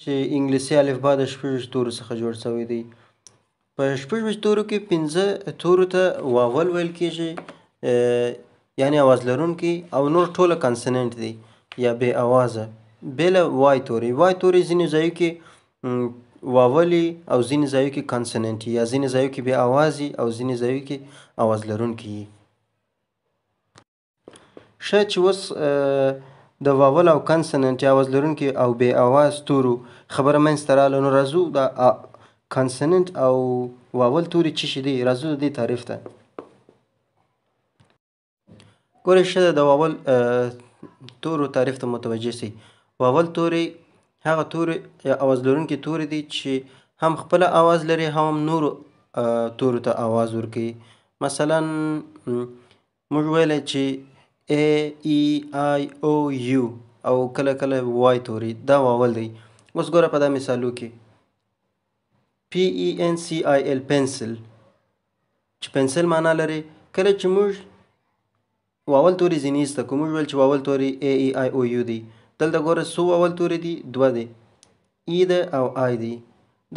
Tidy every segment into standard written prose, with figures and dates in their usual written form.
چې انګلیسي الفبا د 26 تورو څخه جوړ شوی دی. په 26 تورو کې 5 تورو ته vowel ویل کیږي، یعنی اواز لرونکي، او نور ټوله consonant دي یا بې اوازه، بې له Y توري. Y توري ځینې ځایو کې vowel او ځینې ځایو کې consonant، یا ځینې ځایو کې بې اوازي او ځینې ځایو کې اواز لرونکي. ښه چې اوس د vowel او consonant یا اواز لرونکي او بې اواز تورو خبره منځته راغله، نو راځو د consonant او vowel توري څه شي دي، راځو د دې تعریف ته. ګورئ ښه ده د vowel تورو تعریف ته متوجه شئ. vowel توري هغه توري یا اواز لرونکي توري دي چې هم خپله اواز لري هم نورو تورو ته اواز ورکوي. مثلا موږ ویلی چې A E I O U او کله کله Y توري، دا vowel دی. اوس ګوره په دا مثالو کې P E N C I L pencil، چې پنسل معنا لري. کله چې موږ vowel توري ځینې ایسته کړو، موږ ویل چې vowel توري A E I O U دی. دلته ګوره څو vowel توري دي؟ دوه دي، E ده او I دی.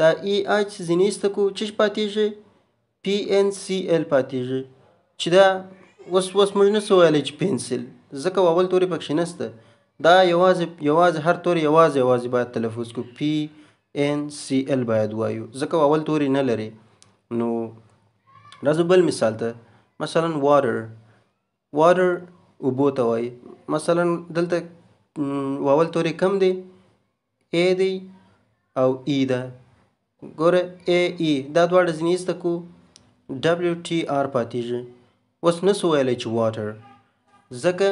دا E I چې ځینې ایسته کړو څه شي پاتېږي؟ P N C L پاتېږي، چې دا اوس موږ نه سو ویلی چې پنسل، ځکه vowel توري پکښې نشته. دا یوازې هر توري یوازې باید تلفظ کړو، P N C L باید وایو، ځکه vowel توري نه لري. نو راځو بل مثال ته. مثلا water، water اوبو ته وایي. مثلا دلته vowel توري کم دی، A دی او E ده. ګوره A E دا دواړه ځینې ایسته کړو، W T R پاتېږي. اوس نه سو ویلی چې water، ځکه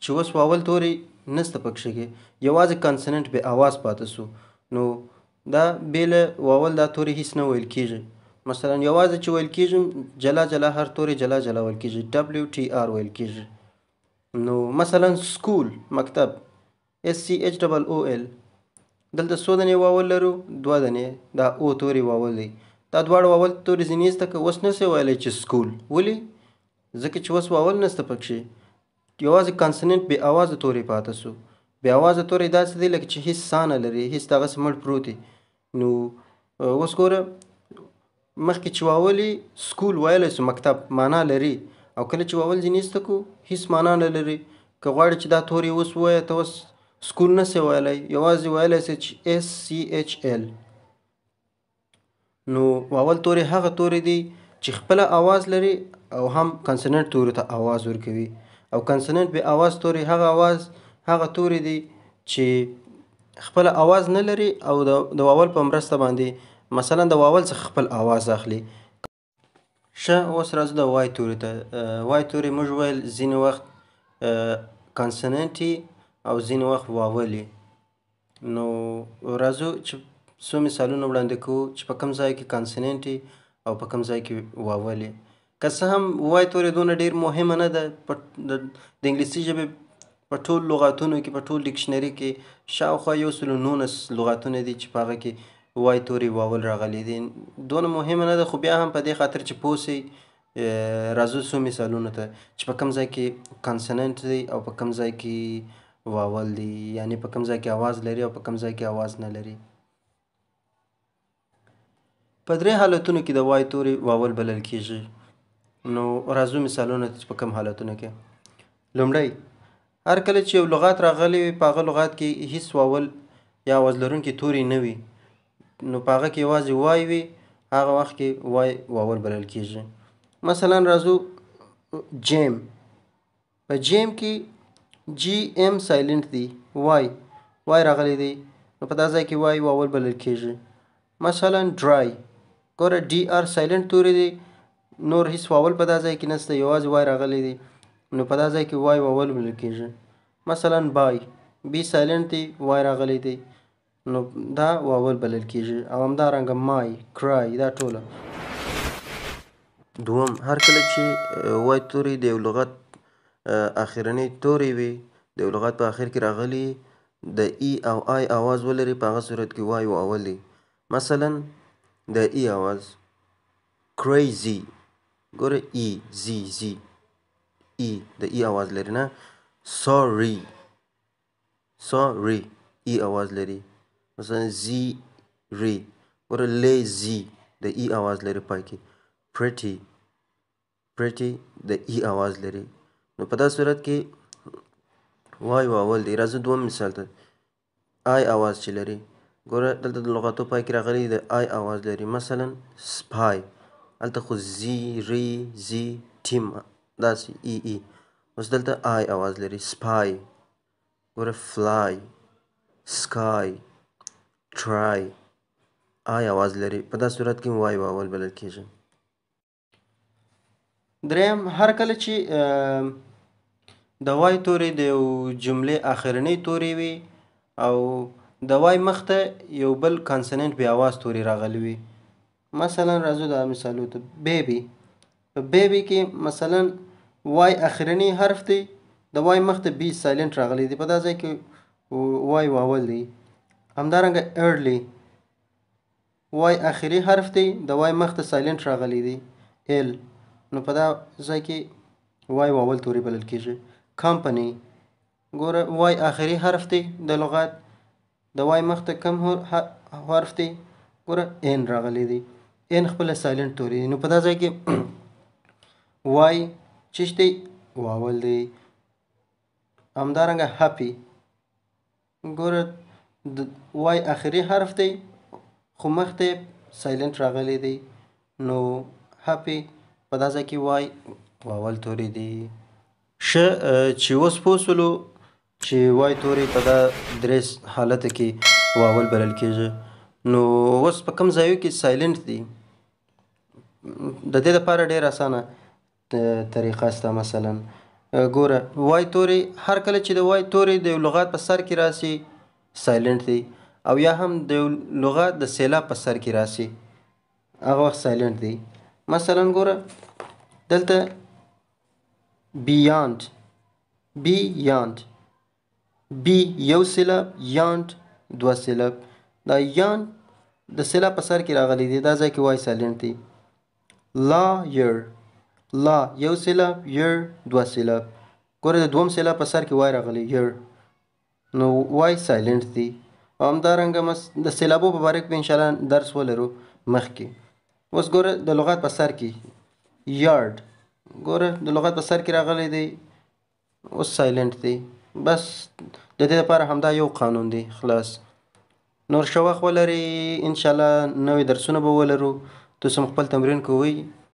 چې اوس vowel توري نشته پکښې کې، یوازې consonant بې اواز پاتې سو. نو دا بې له vowel دا توري هیڅ نه ویل کیږي. مثلا یوازې چې ویل کیږي جلا جلا هر توري جلا جلا ویل کیږي، W T R ویل کیږي. نو مثلا school مکتب، S C H double O L، دلته څو دانې vowel لرو؟ دوه دانې، دا O توري vowel دی. دا دواړه vowel توري ځینې ایسته که اوس نه سې ویلی چې school، ولې؟ ځکه چې اوس vowel نشته پکښې، یوازې consonant بې اوازه توري پاتې سو. بې اوازه توري داسې دی لکه چې هیڅ ساه نه لري، هیڅ دغسې مړ پروت دی. نو اوس ګوره مخکې چې vowel یې school ویلی سو، مکتب معنا لري، او کله چې vowel ځینې ایسته کړو هیڅ معنا نه لري. که غواړې چې دا توري اوس ووایې، ته اوس school نه سې ویلی، یوازې ویلی سې چې S C H L. نو vowel توري هغه توري دي چې خپله اواز لري او هم consonant تورو ته اواز ورکوي، او consonant بې اواز توري هغه توري دي چې خپله اواز نه لري او د vowel په مرسته باندې مثلا د vowel څخه خپل اواز اخلي. ښه اوس راځو د Y توري ته. Y توري موږ ویل ځینې وخت consonant او ځینې وخت vowel. نو راځو چې څو مثالونه وړاندې کوو چې په کوم ځای کې consonant او په کوم ځای کې vowel. که څه هم Y توري دونه ډېر مهمه نه ده، د انګلیسي ژبې په ټول لغاتونو کې، په ټول dictionary کې شاوخوا 119 لغاتونه دي چې په هغه کې Y توري vowel راغلي دي. دونه مهمه نه ده، خو بیا هم په دې خاطر چې پوه سئ راځو څو مثالونو ته چې په کوم ځای کې consonant دی او په کوم ځای کې vowel دی، یعنی په کوم ځای کې اواز لري او په کوم ځای کې اواز نه لري. په درې حالتونو کې د Y توري vowel بلل کیږي. نو راځو مثالونو ته چې په کوم حالتونو کې. لومړی، هر کله چې یو لغات راغلی وي په هغه لغات کې هیڅ vowel یا اواز لرونکي توري نه وي، نو په هغه کې یوازې Y وي، هغه وخت کې Y vowel بلل کیږي. مثلا راځو jam، په jam کې G M silent دی، Y راغلی دی، نو په دا ځای کې Y vowel بلل کیږي. مثلا dry، ګوره D R silent توري دی، نور هیڅ vowel په دا ځای کې نشته، یوازې Y راغلی دی، نو په دا ځای کې Y vowel بلل کیږي. مثلا buy، B silent دی، Y راغلی دی، نو دا vowel بلل کیږي. او همدارنګه my، cry، دا ټوله. دوم، هر کله چې Y توري د یو لغت اخرنی توري وي، د یو لغت په اخر کې راغلي، د E او I اواز ولري، په هغه صورت کې Y vowel دی. مثلا د E اواز crazy، ګوره E Z Z E د E اواز لري نه، sorry sorry E اواز لري. مثلا زی ری، ګوره لیزی د ای اواز لري پای کې، پریټي پریټي د ای اواز لري. نو په دا صورت کې وای واول دی. راځو دوم مثال ته، آی اواز چې لري، ګوره دلته د لغاتو پای کې راغلی د آی اواز لري. مثلا سپای، هلته خو زی ری زی ټیم داسې ای ای، اوس دلته آی اواز لري، سپای. ګوره فلای، سکای، ټرای، آی اواز لري. په دا صورت کې وای واول بلل کېږي. دریم، هر کله چې د وای توري د یو جملې آخرنۍ توري وي او د وای مخته یو بل consonant بې اواز توري راغلی وي. مثلا راځو دا مثالو ته، baby. په baby کې مثلا وای آخرنی حرف دی، د وای مخته بی silent راغلی دی، په دا ځای کې وای واول دی. همدارنګه early، وای آخري حرف دی، د وای مخته silent راغلی دی ال، نو په دا ځای کې وای واول توري بلل کېږي. کمپنی، ګوره وای آخري حرف دی د لغت، د وای مخته کم حرف دی، ګوره ان راغلی دی، ان خپله silent توري دی، نو په دا ځای کې وای چش دی؟ واول دی. همدارنګه happy، ګوره د وای آخري حرف دی خو مخته silent راغلی دی، نو happy په دا ځای کې وای واول توري دی. ښه چې اوس پوه سولو چې وای توري په دا درې حالت کې واول بلل کېږي، نو اوس په کوم ځایو کې silent دی؟ د دې لپاره ډېر اسانه طریقه سته. مثلا ګوره وای توري هر کله چې د وای توري د یو لغات په سر کې راسي silent دی، او یا هم د یو لغات د سیلاب په سر کې راسي هغه وخت silent دی. مثلا ګوره دلته beyond، beyond، بی یو سیلاب، یاند دوه سیلاب، دا یاند د سیلاب په سر کې راغلی دی، دا ځای کې وای silent دی. لا یر، لا یو سیلاب، یر دوه سیلاب، ګوره د دوم سیلاب په سر کې وای راغلی یر، نو وای silent دی. او همدارنګه د سیلابو په باره کې به انشاءالله درس ولرو مخکې. اوس ګوره د لغت په سر کې یارډ، ګوره د لغت په سر کې راغلی دی، اوس silent دی. بس د دې لپاره همدا یو قانون دی، خلاص. نور ښه وخت ولرئ، انشاءالله نوي درسونه به ولرو. تاسو هم خپل تمرین کوئ.